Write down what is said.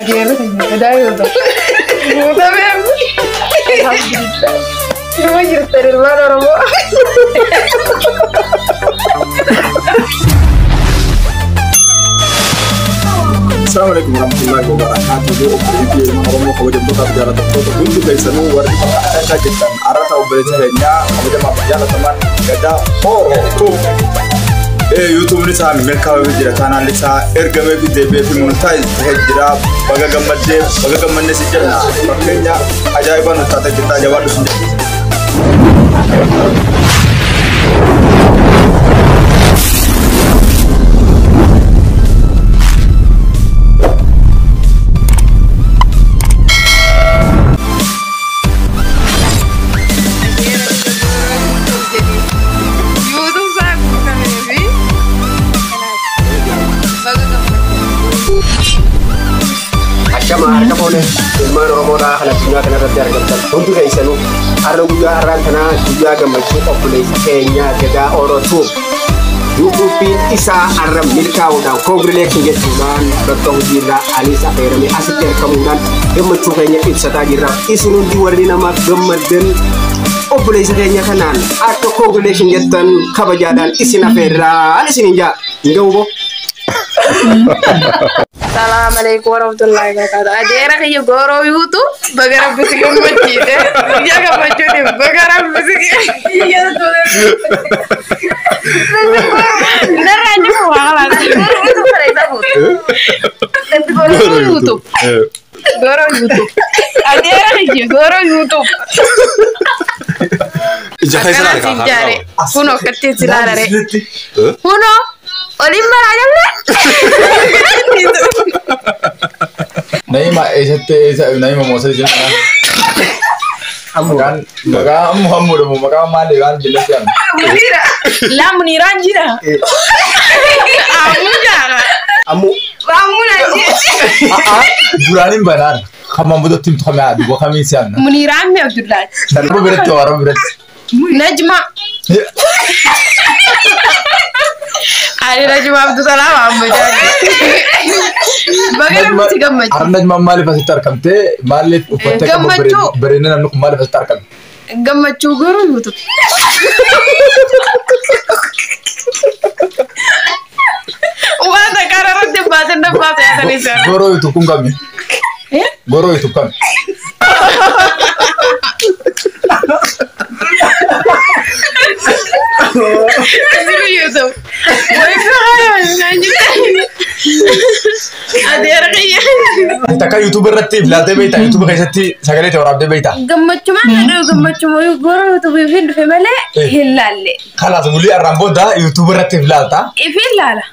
Adeerri keenya Gadaa YouTube. Guutamee alhamdulillah. Nama jirtan ilmaan Oromoo. Assalamu alaikum warahmatullahi wabarakatuh. Obboleettii ilmaan Oromoo kabajamtootaaf jaallatamtoota hundi keessanuu warri bakka adda addaa jirtan har'a obboleessa keenyaa kabajamaaf jaallataman Gadaa Oroo. YouTube'n isaa milkaa'ee jira. Chaanaalli isaa ergamee fi deebi'ee fi monetize ta'ee jira. Baga gammaddee baga gammannee si jenna. Fakkeenya ajaa'ibaa nuti taatee jirta jabaadhu si jenna. YouTube isaa guutamee fi baga gammaddee. Ashama harka fuune ilmaan Oromoodhaa kan addunyaa kanarratti argamtan hundi keessanuu har'a guyyaa har'aan kanaa guyyaa gammachuu obboleessa keenya Gadaa Orootuuf YouTube'n isaa har'a milkaa'uudhaan congratulation jechuudhaan bakka hojiirraa anis affeeramee asitti argamuudhaan gammachuu keenya ibsataa jirra. Isin hundi warri namaaf gammaddan obboleessa keenya kanaan akka congratulation jettan kabajaadhaan isin affeerraan isin hin jaa hin ga'u boo. Assalamu alaikum warahmatullahi wabarakatuh. Adeera kiyya gooroo YouTube baga rabbi si gammachiise. Guyyaa gammachuutiin baga rabbi si Narraa jiru waa kalaas. Gooroo YouTube. Gooroo YouTube. Adeera kiyya gooroo YouTube. Ija keessa Akkanaa laala siin jaare. Kunoo akkattiin si laalare. Kunoo oliin maraa jalle. Naima eessatti eessa Naima Moosa jedhama. Maqaan maqaa ammoo ammoo maqaa maali waan jillatti yaadnu. Munira. Laa Muniraan jira. Amuu jaara. Ammoo Amuu naan jira. Duraan hin banaan. Kamaan boodatti himtu kamii haadhu kamiin si yaadna. Muniraan mi Abdullahi. Darba biratti warra biratti. Najma. Ani Najma Abdusalaam amma jaara. Baga rabbi si gammachiise. Har'a Najmaan maaliif asitti argamtee maaliif uffattee akka Gammachuu. bareedina namni kun maaliif asitti argame? Gammachuu garuu YouTube. Waan takkaan irratti baasan dabbaasa yaadanii seera. Goroo YouTube kun kami? Goroo YouTube kami? Jiru YouTube. Adeera kiyya. Takka YouTube irratti ilaaltee beektaa? YouTube keessatti sagalee ta'e waraabdee beektaa? Gammachumaan na dhufu gammachuma goroo YouTube ifin dhufe malee hin laalle. Kalaas bulii har'aan booda YouTube irratti ilaalta. Ifin laala.